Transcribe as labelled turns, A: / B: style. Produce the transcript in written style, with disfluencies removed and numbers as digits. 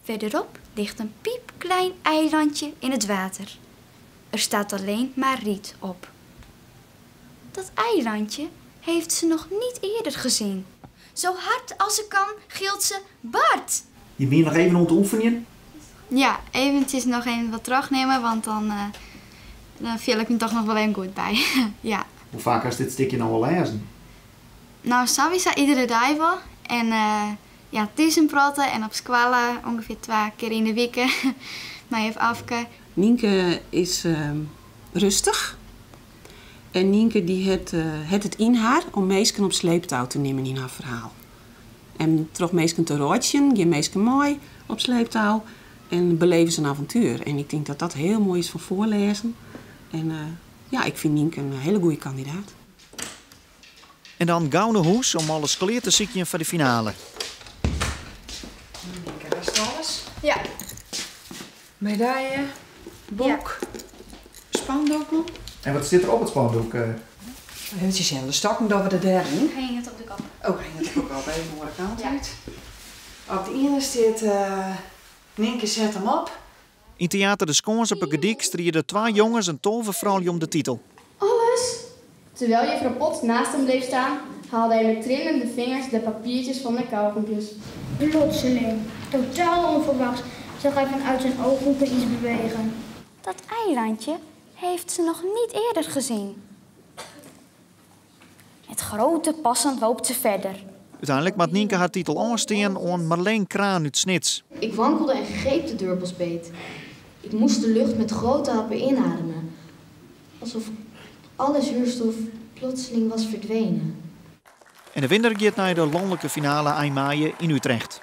A: Verderop ligt een piepklein eilandje in het water. Er staat alleen maar riet op. Dat eilandje heeft ze nog niet eerder gezien. Zo hard als ze kan gilt ze Bart!
B: Je bent nog even om te oefenen?
C: Ja, eventjes nog even wat terugnemen, want dan viel ik me toch nog wel even goed bij. Ja.
B: Hoe vaak is dit stukje nou al lezen?
C: Nou, sowieso iedere dag wel. En ja, thuis een praten en op squallen ongeveer 2 keer in de week. Maar even afke.
D: Nienke is rustig. En Nienke die het het in haar om meesken op sleeptouw te nemen in haar verhaal. En terug meesken te roodjen, je meesken mooi op sleeptouw. En beleven ze een avontuur. En ik denk dat dat heel mooi is van voorlezen. En ik vind Nienke een hele goede kandidaat.
B: En dan gauw naar huis om alles klaar te zieken voor de finale.
E: Nienke, dat is alles?
C: Ja.
E: Medaille, boek,
C: Ja.
E: spandoeken.
B: En wat zit er op het spandoek?
E: Het is de stokken dat we de derde in.
C: Hing het op de kop.
E: Oh, hing het op de kop, even de andere kant
C: Ja.
E: uit. Op de ene staat Nienke zet hem op.
B: In Theater de Skâns op de Gediek streden 2 jongens en 12 vrouwen om de titel.
F: Alles! Terwijl juffrouw Pot naast hem bleef staan, haalde hij met trillende vingers de papiertjes van de kauwgompjes.
G: Plotseling, totaal onverwachts, zag hij vanuit zijn ooghoeken iets bewegen.
A: Dat eilandje heeft ze nog niet eerder gezien. Met grote passen loopt ze verder.
B: Uiteindelijk maakt Nienke haar titel aanstaan aan Marleen Kraan uit Snits.
H: Ik wankelde en greep de deurbels beet. Ik moest de lucht met grote happen inademen. Alsof alle zuurstof plotseling was verdwenen.
B: En de winnaar gaat naar de landelijke finale eind mei in Utrecht.